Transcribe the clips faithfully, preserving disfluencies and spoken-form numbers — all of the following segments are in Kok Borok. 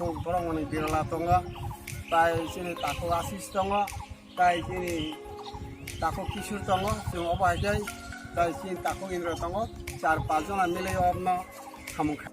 Borok mani birala tongo, tai chini takhuk Asis tongo, tai chini takhuk Kisur tongo, chwng obo hai khe tai chini takhuk Indra tongo, char pas jona milwi obno samung kha.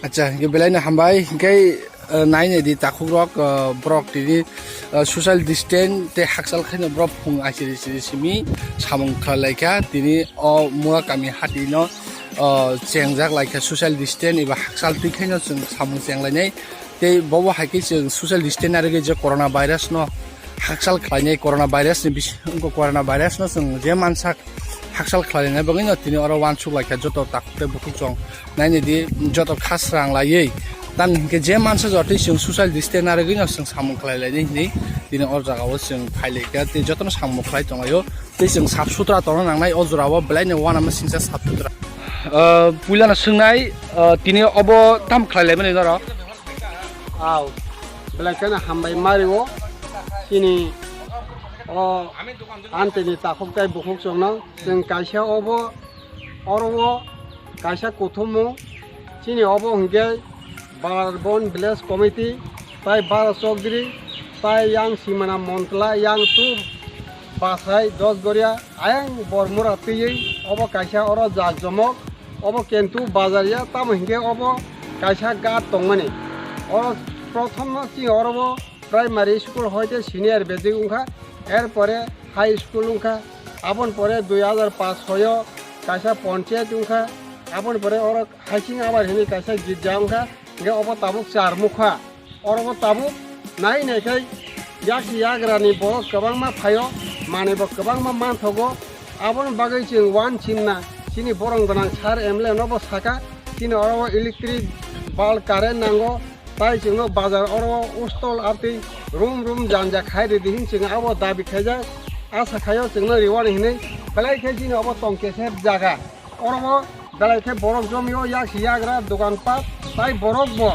Acha, hingke belai no hambai, hingke, eh, nai nai di takhuk rok, eh, borok tini, eh, social distance tei hakchal khaino borok phung achiri chiri simi samung khlai lai kha, tini o Mura kami hati no, eh, chengjak lai kha social distance eba hakchal twi khaino chwng samung cheng lai nai. Tei bobo hai khe chwng social distance narwgwi je corona virus no hakchal khlainai, corona virus ni bis-, wngkha corona virus no chwng je mansak hakchal khlainai bagwi no tini oro uansuk lai kha joto takhuk tei bukhuk chwng naini di joto kha srang laiwi. Tamni hinkhe je mansa jotwi chwng social distance narwgwi no chwng samung khlai lainai hinwi tini o jaga o chwng phai lai kha tei jotono samung khlai tong laio tei chwng sap sutra tongna nangnai o jora o belai no uanama singcha sap sutra. Ah, puila no swngnai, ah, tini obo tam khlai laimani norok? Aw, belai kheno hambai mario. Chini o anteni takhuk tai bukhuk chwngno chwng kaisa obo, oro o kaisa kuthumung. Chini obo hwnkhe Barabon Village Committee, tai Bara Chowdhury, tai yang Simana Montla, yang tu Basai Dosgoria, ayang Bormura twiwi obo kaisa oro jak jomok. Obo kentu bazar ya, tamo hinkhe obo kaisa ghat tongmani. Oro prothom no chini oro bo primary school hoite senior basic wngkha, er pore high school wngkha, aboni pore dui hajar paanch soyo kaisa ponchayat wngkha, aboni pore oro Haising Abar hinwi kaisa girja wngkha, hinkhe obo tabuk charmukha. Oro bo tabuk nai nai khai yaksi yagrani borok kwbangma phaio, manwi bo kwbangma manthogo. Aboni bagwi chwng uanchimna chini borom gwnang sir M L A no bo saka, chini oro o electric bulb current nango, tai chwngno bazar oro o stall artwi room room janja khai rwdi hin chwng abo dabi khaijak. Asa khaio chwngno rwani hinwi, belai khe chini obo tongkesep jaga. Oro o belai khe borok jomio yaksi yagra dogan pat tai borok bo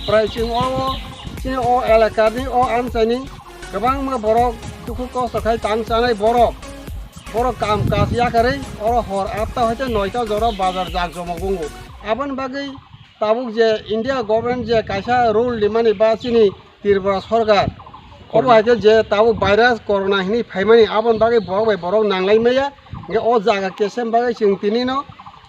prai chwng oro chini o elakani o amchaini kwbangma borok dukhu kosto khai tang chanai borok, borok kam kaj yakarwi oro hor atta hoite noita jora bazar jak jomok wngo. Aboni bagwi tabuk je India government je kaisa rule rimani ba chini Tripura sorkar. Obo corona. Hai khe je tabuk virus corona hinwi phaimani, aboni bagwi borok bai borok nanglai maya. Hingkhe o jaga kesem bagwi chwng tinino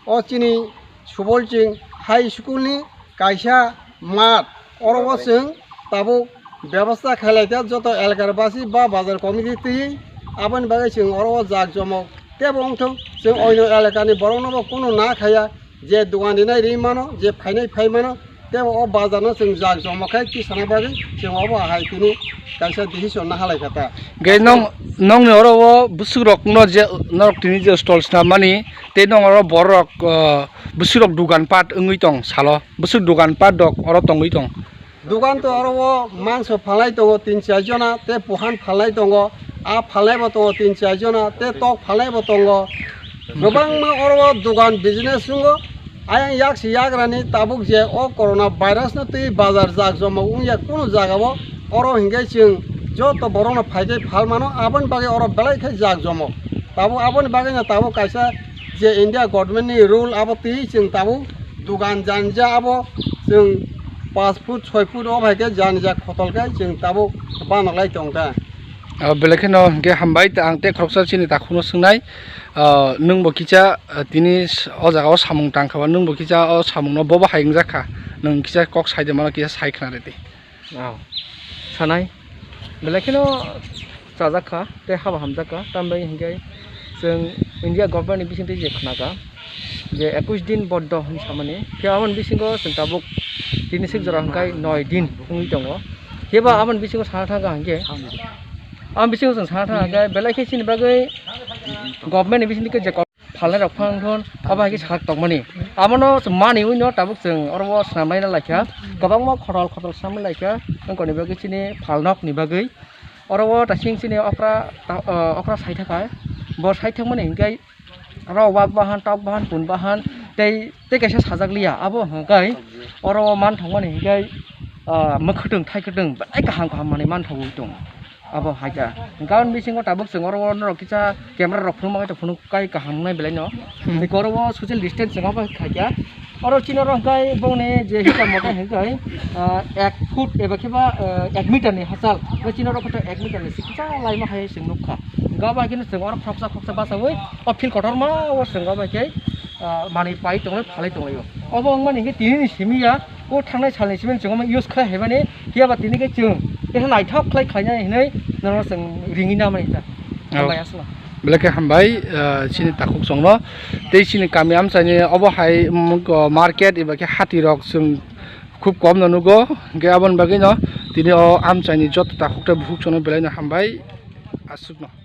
o chini Subolching High School ni kaisa math, oro o chwng tabuk bebostha khailai kha joto elakar basi ba bazar committee twi. Aboni bagwi chwng oro o jak jomok tebo wngthok, chwng oino elakani borokno bo kunu na khaya. Je dogan rinai ri mano, je phainai phai mano, tebo o bazar no chwng jak joma khai tisana bagwi chwng obo hai tini kaisa decision na halai kha ta. Ge nong, nongni oro o bwswk rok no je norok tini je stall swnam mani, tei nong oro borok, ah, bwswk rok dogan pat wngwi tong salo, bwswk dogan pat rok oro tongwi tong. Dogan to oro o mangso phalnai tongo tin char jona, tei puhan phalnai tongo, a phalnai bo tongo tin char jona, tei tok phalnai bo tongo. Kwbangma oro o dogan business wngo. Ayang yaksi yagrani tabuk je o corona virus no twi bazar jak jomok wngya kunu jaga o, oro hinkhe chwng joto borok no phai khe phal mano, aboni bagwi oro belai khe jak jomok. Tabuk aboni bagwi no tabuk kaisa je India government ni rule abo twi chwng tabuk dogan janija abo chwng paanch foot, soi foot o bai khe janija khotol khe chwng tabuk banok lai tong kha. Ah, belai kheno hingke hambai, ta ang tei khoroksa chini takhukno swngnai. Ah, nwng bo kisa, ah, tini s-, o jaga o samung tang kha ba, nwng bo kisa o samung no bobo hai wngjak kha, nwng kisa kok sai de mano, kisa sai khna rw di. Ah, sanai belai kheno chajak kha tei haba hamjak kha, tambai hingke chwng India government ni bising twi je khna kha. Je ekush din boddo hwnwi samani. Phiya aboni bisingo chwng tabuk tini sik jora hwnkhe noi din wngwi tongo. Phiya ba aboni bisingo sana thangkha hwnkhe, aboni bisingo chwng sana thangkha hwnkhe belai khe chini bagwi government ni bisingtwi khe je kok phalnai rok phang thun abo hai khe sak tongmani. Abono chwng mani wino tabuk chwng oro o swnam laina laikha. Kwbangma khotol khotol swnam laikha wngkoni bagwi chini phalnok ni bagwi. Oro o tasing chini okra ta-, o, okra saithakha. Bo saithakmani hwnkhe oro wak bahan, tok bahan, kun bahan, tei, tei kaisa sajak liya. Abo hwnkhe oro o manthokmani hwnkhe, ah, mwkhwtwng, thaikwtwng belai kaham kaham manwi manthogo tong. Abo hai kha. Hwnkhe aboni bisingo tabuk chwng oro o norok kisa camera rok phunukma khe phunuk kai kaham wngnai belai no. Hmm. Hwnkhe oro o social distance chwng abo khai kha. Oro chini oro hwnkhe bongni je hisab mote hwnkhe, ah, ek foot eba khe ba, ah, ek meter ni hachal. Bo chini oro khe ek meter ni sikisa laima hai chwng nukha. Hwnkhe abo hai kheno chwng oro khoroksa khoroksa bachaui o field kotorma o chwng abo hai khe, ah, manwi pai tonglai phalai tonglaio. Obo wngmani hwnkhe tini ni simi ya, o thangnai salni simi chwng omo use khlai hai mani, phiya ba tini khe chwng khe naithok khlai khlainai hinwi norok chwng ringwi namani ta. Oh. Hambai aswk. Belai khe hambai, ah, chini takhuk chwngno. Tei chini kami amchaini obo hai, mm, ko market eba khe hati rok chwng khub kom no nugo. Hwnkhe aboni bagwi no tini o amchaini joto takhuk tei bukhuk chwngno belai no hambai aswkno.